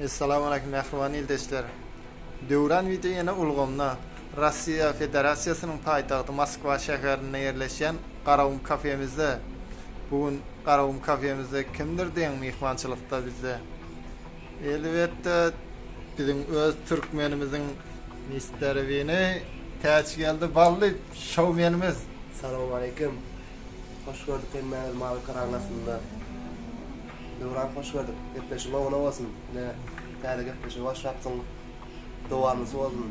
Essalamu Aleýkum mähriban ildeşler. Döwran wideo ýene ulgamda Russiýa Federasiýasynyň paýtagty Moskwa şäherinde ýerleşýän Garagum kafemizde. Bu gün Garagum kafemizde kimdir diýiň myhmançylykda bizde. Elbetde biziň öz türkmenimiziň Mister Wini Täçgeldi Bally şoumenimiz. Salowmaleýkim. Hoş gördük hemmäňizi mawy kanalyň astynda. Döwran hoş gördük. Gepleşigiň oňuna bolsun. Ine täze gepleşige başlapsyň. Dowamlysy bolsun.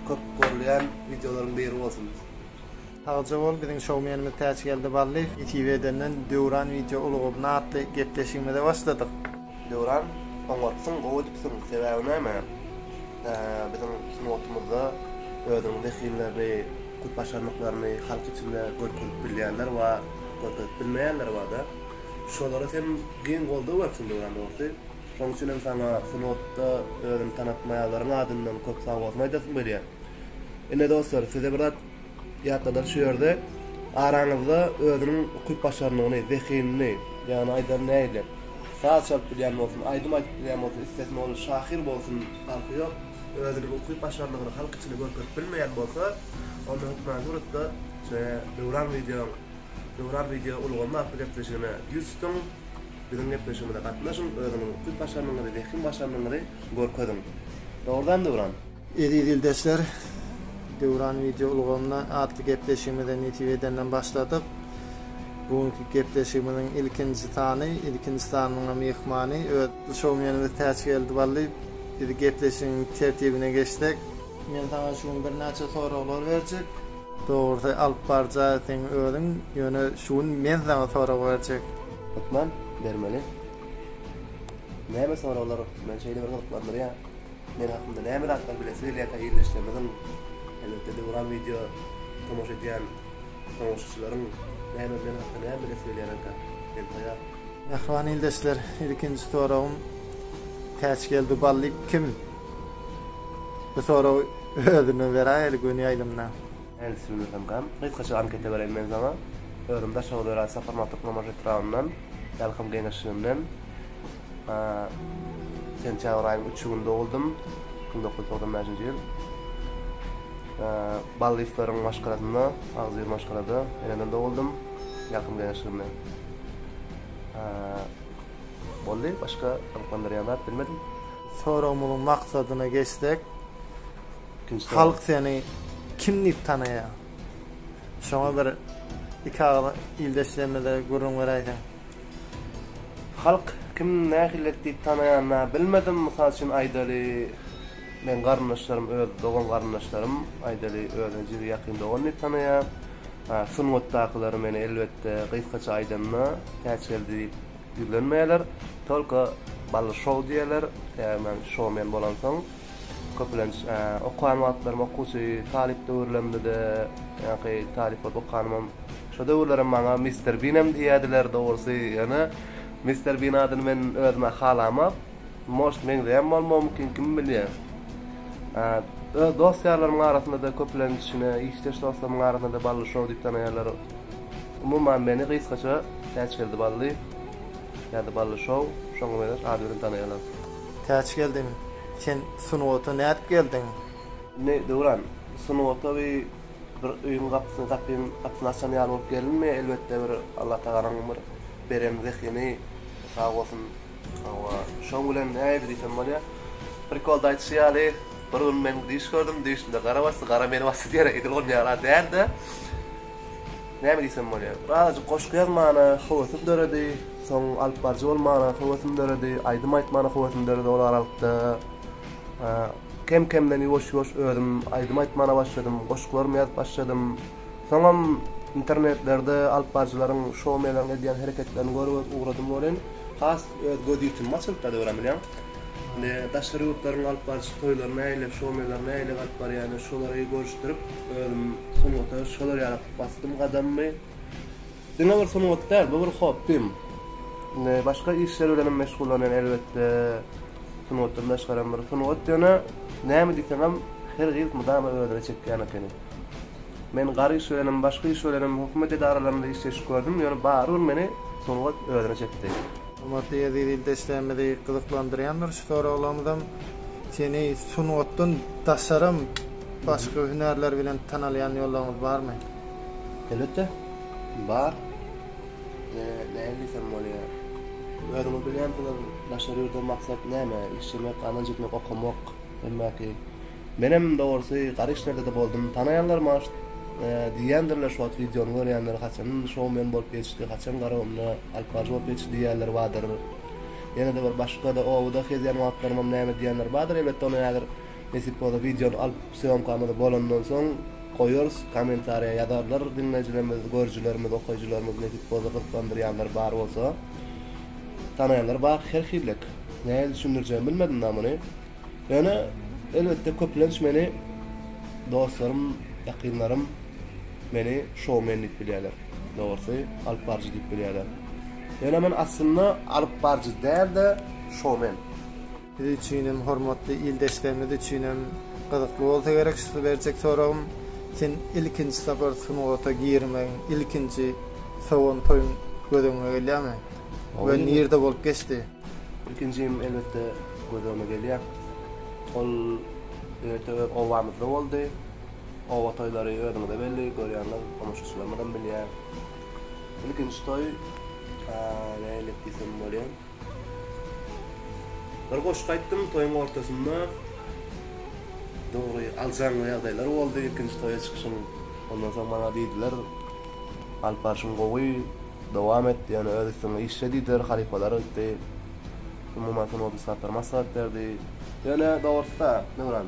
Köp görülýän wideolaryň biri bolsun. Sagja bol biziň şoumenimiz Täçgeldi Ballyýew nesip edenden Döwran wideo ulgamyna atly gepleşigimize başladyk. Döwran oňarypsyň gowy edipsiň sebäbi näme biziň sungatymyzda özüniň zehinlerini ukyp başarnyklaryny halk içinde görkezip bilýänler bar görkezip bilmeýänler barda şolara sen giň goldaw beripsiň Döwran dogrusy şoň üçin hem saňa sungatda özüni tanatmaýanlaryň adyndan köp sagbolsun aýdasym gelýär ine dostlar size bir zat Ýatladar şu ýerde, araňyzda özüniň ukyp-başarnygyny, zehinini, ýagny aýdar nähili, saz çalyp bilýän bolsun, aýdym aýdyp bilýän bolsun, islesin ol şahyr bolsun, parhy ýok, özüniň ukyp-başarnygyny halk içinde görkezip bilmeýän bolsa, onda hökmany suratda şeýle Döwran wideoň, Döwran wideo ulgamy atly gepleşigine ýüz tutuň, biziň gepleşigimize gatnaşyň, özüňiziň ukyp-başarnygyňyzy, zehin-başarnygyňyzy görkeziň. Dogrudanam Döwran? Eziz ildeşler, Döwran wideo ulgamyna atly gepleşigimize nesip edenden başladyk. Bu günki gepleşigimiziň ilkinji sany, ilkinji sanynyň myhmany öz şoumenimiz Täçgeldi Bally. Biz gepleşigiň tertibine geçsek. Men saňa şu gün birnäçe soraglar berjek. Dogrusy alyp barja seň özüň, ýöne şu gün men saňa sorag berjek. Hökman bermeli. Näme soraglar meni şeýle bir gyzyklandyrýar. Men hakymda näme zatlar bilesi gelýärkä ildeşlerimiziň, elbetde Döwran wideo tomaşa edýän tomaşaçylaryň näme men hakda näme bilesi gelýärkä men taýar. Mähriban ildeşler, ilkinji soragym Täçgeldi Ballyk kim? Bu soragy özüne beräýeli göni ýaýlymda. Nädip bilmesemkäm? Gysgaça anketa bereýin men saňa. Özüm Daşoguz welaýaty Saparmyrat Türkmenbaşy etrabyndan, Ýalkym geňeşliginden. Sentýabr aýynyň üçi güni doguldym. 1995-nji ýyl. Ballyýewleriň maşgalasynda, agzybir maşgalada eneden doguldym. Ýalkym geňeşliginde. Boldy, başga gyzyklandyrýan zat bilmedim. Soragymyzyň maksadyna geçsek, halk seni kim diýip tanaýar? Şoňa bir iki agyz ildeşlerimize gürrüň beräýseň. Halk kim nähili diýip tanaýanyna bilmedim, mysal üçin aýdaly meň garyndaşlarym öz dogan garyndaşlarym aýdaly özüni jigi ýakyn dogan diýip tanaýar. Sungatdakylar meni elbetde gysgaça aýdanda Täçgeldi diýip ýüzlenmeýärler. Tolko Bally şou diýýärler. Sebäbi men şoumen bolansoň köplenç okan wagtlarym okuwçy talyp döwürlerimde-de ýaňky talyp bolup okanymam Şo döwürlerem maňa Mister Binem diýýärdiler dogrusy, ýöne Mister Bin adyny men özüme halamok. Может meňzeýän bolmagy mümkin, kim bilýär. Öz dost-ýarlarymyň arasynda-da köplenç ine işdeş dostlarymyň arasynda-da Bally Şow diýip tanaýarlar. Umuman meni gysgaça Täçgeldi Bally ýa-da Bally Şow şoňa meňzeş ady bilen tanaýarlar. Täçgeldi, sen sungata nädip geldiň? Indi Döwran, sungata bir Bir öýüň gapysyny gapyň gapysyny açan ýaly bolup gelinmi elbetde bir Allatagalaň bir beren zehini sag bolsun hawa şoň bilen nähili diýsem bolýa prikolda aýdyşy ýaly bir gün men düýş gördüm düýşümde gara basdy gara meni basdy diýer edil ol ýala dälde näme diýsem bolýa bir azajyk goşgy ýazmana höwesim döredi soň alyp baryjy bolmana höwesim döredi aýdym aýtmana höwesim döredi ol aralykda Kem-kemden ýuwaş-ýuwaş özüm aýdym aýtmana başladym, goşgularymy ýazyp başladym. Soňam internetlerde alypbaryjylaryň, şoumenleriň edýän hereketlerini görüp ugradym welin, has öz gözýetimim açyldy-da döwran bilýäň. Indi daşary ýurtlaryň alypbaryjy toýlary nähili, şoumenler nähili alyp barýany şolary görüşdirip, özüm sungata şolar ýaly basdym gadamymy. Diňe bir sungat däl, bu bir hobbim. Indi başga işler bilenem meşgullanýan elbetde. Sungatdan daşgaram bir sungat ýöne näme diýseňem her gyz mydama özüne çekýän ekeni. Men gar iş bilenem, başga iş bilenem hökümet edaralarynda işleşip gördüm, ýöne barybir meni sungat özüne çekdi. Hormatly eziz ildeşlerimizi gyzyklandyrýandyr şu soraglarymyzam. Seni sungatdan daşaram başga hünärler bilen tanalýan ýollaryňyz barmy? Elbetde, bar. Näme diýsem bolýar. Özüňiz bilýänsiňiz, daşary ýurda maksat näme? Işlemek, gazanç etmek, okamak. Hemmäki. Menem dogrusy gara işlerde-de boldum. Tanaýanlar maňa diýýändirler şu wagt wideony görýänler haçan şoumen bolup ýetişdi, haçan garagumda alyp baryjy bolup ýetişdi diýýänler bardyr. Ýene-de bir başga-da obada gezýän wagtlarymam näme diýýänler bardyr. Elbetde ony häzir nesip bolsa wideony alyp sýomkamyz bolandan soň goýarys, kommentariýa ýazarlar diňleýjilerimiz, görüjilerimiz, okaýjylarymyz nesip bolsa gyzyklandyrýanlar bar bolsa. Tanaýanlar bar her hillek. Nähili düşündirjegimi bilmedim-dä muny. Ýöne, elbetde, köplenç meni dostlarym, ýakynlarym meni şoumen diýip bilýärler. Dogrusy, alyp baryjy diýip bilýärler. Ýöne men aslynda alyp baryjy däl-de, şoumen. Biz üçinem, hormatly ildeşlerimiz üçinem gyzykly bolsa gerek şu berjek soragym. Sen ilkinji sapar sungata girmegiň, ilkinji sowan toýuň göz öňüňe gelýärmi? We nirde bolup geçdi? Ilkinjim elbetde göz öňüme gelýär. Ol ýörite öz obamyzda boldy. Oba toýlary özüňize belli, görýäňiz, tomaşaçylarymyzam bilýär. Ilkinji toý nähili diýsem bolýar. Bir goşgy aýtdym toýuň ortasynda. Dogry, aljaňly ýagdaýlar boldy ilkinji toýa çykyşym. Ondan soň maňa diýdiler, alyp barşyň gowy. Dowam et, ýöne öz üstüňde işle diýdiler, halypalar aýtdy. Umuman sungat ussatlary maslahat berdi. Ýöne dogrusy-da, Döwran,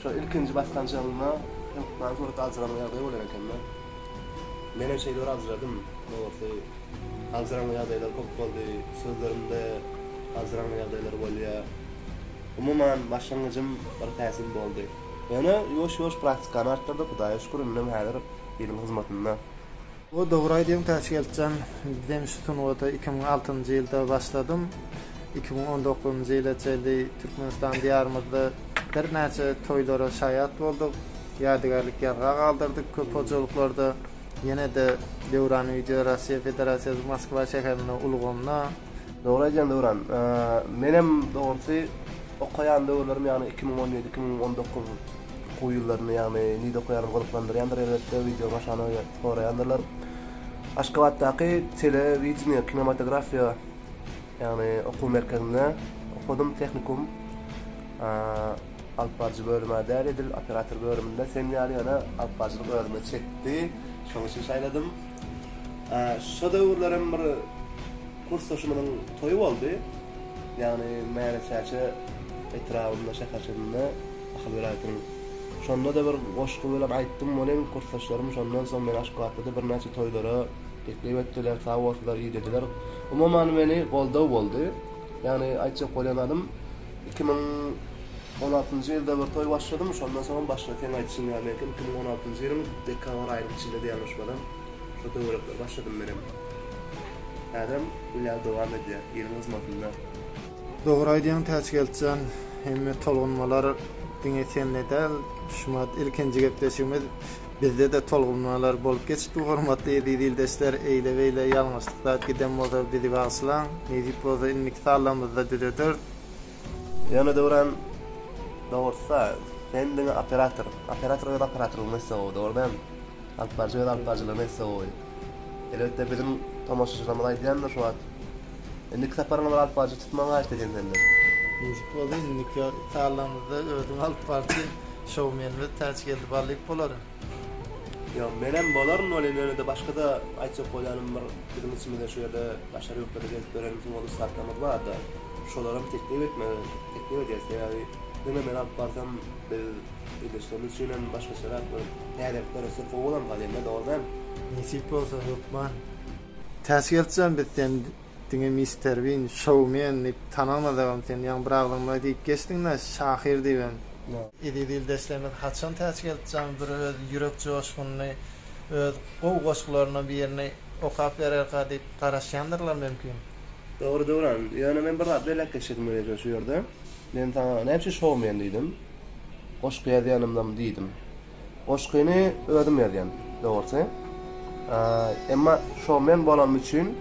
şo ilkinji basgançagyňda hökman suratda aljyraňly ýagdaý bolar eken-de. Menem şeýle bir aljyradym, dogrusy. Aljyraňly ýagdaýlar köp boldy, sözlerimde aljyraňly ýagdaýlar bolýar. Umuman, başlangyjym bir täsin boldy. Ýöne ýuwaş-ýuwaş praktikany artdyrdyk, Hudaýa şükür, indem häzir iliň hyzmatynda. O dogry aýdýaň Täçgeltjan. Bizem şu sungata 2006-njy ýylda başladym. 2019-njy ýyla çenli Türkmenistan diýarymyzda birnäçe toýlara şaýat bolduk. Ýadygärlik ýazga galdyrdyk köp hojalyklarda. Ýene-de Döwran wideo Russiýa Federasiýasy Moskwa şäherinde ulgamda. Dogry aýdýaň Döwran. Menem dogrusy okaýan döwürlerim ýagny 2017, 2019 okuw ýyllarynda ýagny nirde okaýanym gyzyklandyrýandyr elbetde wideoň aşagyna soraýandyrlar. Aşgabatdaky telewideniýe, kinematografiýa ýagny okuw merkezinde okadym, tehnikum. Alyp baryjy bölüm-ä däl edil operator bölüminde sen ýaly ýöne alyp baryjylyk özüme çekdi. Şonuň üçin saýladym. Şo döwürlerem bir kursdaşymyzyň toýy boldy. Ýagny Mäne Çäçe etrabynda, şäherçesinde Ahal welaýatynyň. Şonda-da bir goşgy bilen aýtdym welin, kursdaşlarym şondan soň meni Aşgabatda-da birnäçe toýlara teklip etdiler, sag bolsunlar, idediler. Umuman meni goldaw boldy. Ýagny aýtjak bolýan zadym, 2016-njy ýylda bir toý başladym, şondan soňam başga seň aýdyşyň ýaly meňkem 2016-njy ýylyň dekabr aýynyň içinde ýalňyşmasam, şo töwerekler başladym menem. Häzirem hünär dowam edýär, iliň hyzmatynda. Dogry aýdýaň Täçgeltjan, hemme tolgunmalar diňe sende däl, şumat ilkinji gepleşigimiz bizde-de tolgunmalar bolup geçipdi hormatly eziz ildeşler, eýle-beýle ýalňyşlyk zat giden bolsa bizi bagyşlaň, nesip bolsa indiki sanlarymyzda düzederis. Ýöne Döwran dogrusy sen diňe operator, operator öz operatorlygyny etse gowy dogry dälmi? Alyp baryjy öz alyp baryjylygyny etse gowy. Elbetde biziň tomaşaçylarymyz aýdýandyr şu wagt. Indiki saparyňa bir alyp baryjy tutmagyň haýyşt edýän senden. Nesip bolsa indiki sanlarymyzda özüň alyp baryjy şoumenimiz Täçgeldi Ballyýew bolar. Ýok menem bolaryn welin ýöne-de başga-da aýtjak bolýanym bir biziň içimizde şu ýerde daşary ýurtlarda gezip ýören sungat ussatlarymyz bar-da şolaram teklip etmegi teklip edýäs sebäbi diňe men alyp barsam biz ildeşlerimiz üçinem başgaçarak bir täzelik döretsek gowy bolarmyka diýen-de dogry dälmi? Nesip bolsa hökman. Täçgeltjan biz seni diňe Mister Bean, şoumen diýip tanamadagam sen ýaňy bir agzyňda diýip geçdiňdä şahyr diýibem. Eziz ildeşlerimiz haçan Täçgeltjan bir öz ýürek joşgunyny öz gowy goşgularyndan birini okap bererka diýip garaşýandyrlar mümkin. Dogry Döwran, ýöne men bir zat belläp geçesim gelýär şu ýerde. Men saňa näme üçin şoumen diýdim? Goşgy ýazýanymdam diýdim. Goşgyny özüm ýazýan, dogrusy. Emma şoumen bolanym üçin.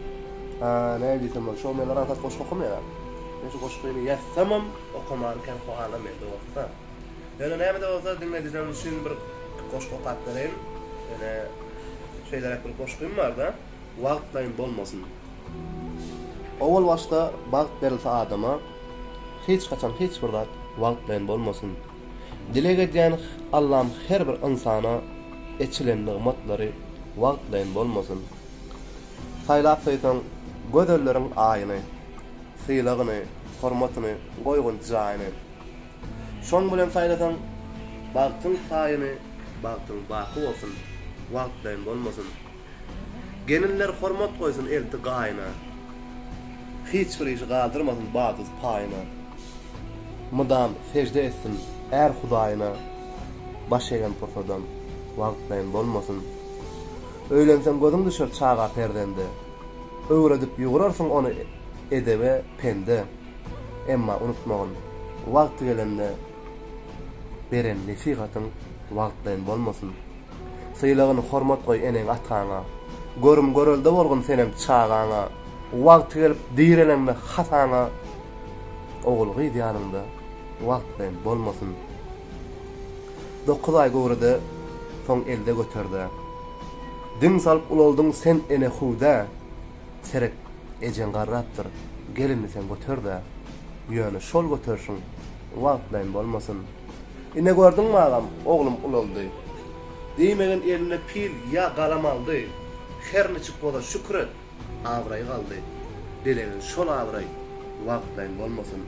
Näme diýsem bolar, şoumenler aňsat goşgy okamaýar. Men şu goşgyny ýazsamam, okamany kän halamaýan dogrusu. Ýöne näme-de bolsa diňleýjilerimiz üçin bir goşgy okap bereýin. Ýöne şeýleräk bir goşgym bar-da. Wagtlaýyn bolmasyn. Owal başda bagt berilse adama, hiç haçan hiç bir zat wagtlaýyn bolmasyn. Dileg edýän Allam her bir ynsana eçilen nygmatlary wagtlaýyn bolmasyn. Saýlap söýseň gözelleriň aýyny, Sylagyny, hormatyny, goýgun jaýyny. Şoň bilen saýlasaň bagtyň paýyny, Bagtyň baky bolsun, wagtlaýyn bolmasyn. Gelinler hormat goýsun elti gaýyna, Hiç bir işi galdyrmasyn baduz paýyna. Mydam sežde etsin är Hudaýyna, Baş egen pursadam wagtlaýyn bolmasyn. Öýlenseň gözüň düşer çaga perzende, Öwredip ýugurarsyň ony edebe, pende. Emma unutmagyn, wagty gelende Beren nesihatyň wagtlaýyn bolmasyn. Sylagyny hormat goý eneň-ataňa. Görüm-görelde bolgun senem çagaňa. Wagty gelip direleňde hasaňa. Ogul-gyz ýanyňda wagtlaýyn bolmasyn. Dokuz aý göwrede, soň elde göterde. Diň salyp ulaldyň sen ene hüwdä. Seret, ejeň garrapdyr, gel indi sen göter-dä. Ýöne şol göterişiň wagtlaýyn bolmasyn. Ine gördüňmi agam, oglum ulaldy. Diýmegin eline pil ýa galam aldy. Her niçik bolsa şükür et, abraýy galdy. Dilegin şol abraý wagtlaýyn bolmasyn.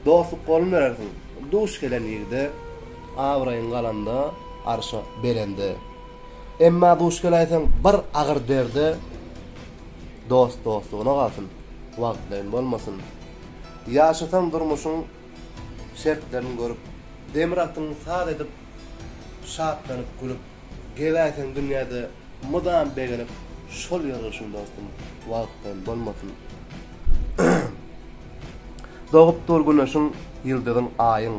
Dostluk golun berersiň duş gelen ýigide, Abraýyň galanda arşa belende. Emma duş geläýseň bir agyr derde, Dost dostlugyna galsyn, wagtlaýyn bolmasyn. Ýaşasaň durmuşyň şertlerin görüp, Demir atyň saz edip, şatlanyp gülüp, Gezäýseň dünýäde mydam begenip, Şol ýörgüşiň dostum wagtlaýyn bolmasyn. Dogup dur güneşiň, ýyldyzyň, aýyň,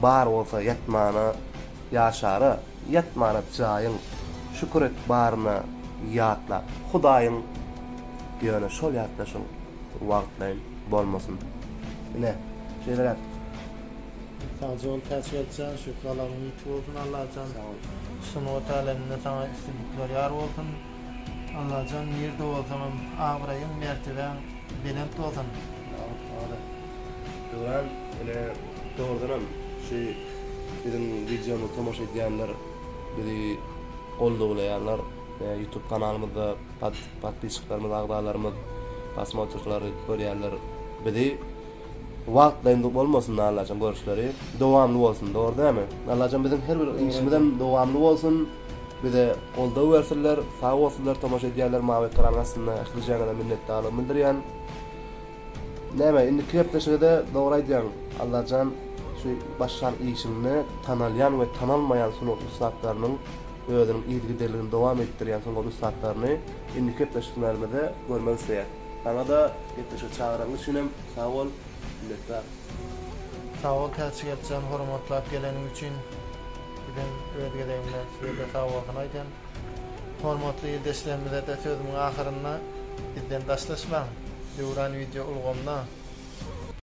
Bar bolsa ýatmana, ýaşara, ýatmana jaýyň, Şükür et baryna ýatlap Hudaýyň, Ýöne şol ýatlaşyň wagtlaýyn bolmasyn. Ine, şeýleräk. Sagja bol Täçgeltjan şu galamyň ýiti bolsun Allajan sungat äleminde saňa üstünlikler ýar bolsun Allajan nirde bolsaňam abraýyň mertebäň belent bolsun. Döwran ine dogrudanam şu biziň wideomyza tomaşa edýänler bizi goldawlaýanlar ýutub kanalymyzda podpisçiklerimiz agzalarymyz prosmotrlary görýänler bizi Wagtlaýyn bolmasyn Allajan görüşleri dowamly bolsun dogry dälmi Allajan biziň her bir işimizem dowamly bolsun bize goldaw bersinler sag bolsunlar tomaşa edýänler mawy ekranyň astynda ählijaňyza minnetdarlygymy bildirýän näme indiki gepleşigede dogry aýdýaň Allajan şu başlan işiňde tanalýan we tanalmaýan sungat ussatlarynyň özüniň yzygiderligini dowam etdirýän sungat ussatlaryny indiki gepleşiklerimizde görmek isleýäs. Saňada gepleşige çagyranyň üçinem sag bol, minnetdar. Sag bol Täçgeltjan hormatlap geleniň üçin. Bizem öz gezegimde sizede sag bolsun aýdýan. Hormatly ildeşlerimizede sözümiň ahyrynda bizden daşlaşmaň. Döwran wideo ulgamyna.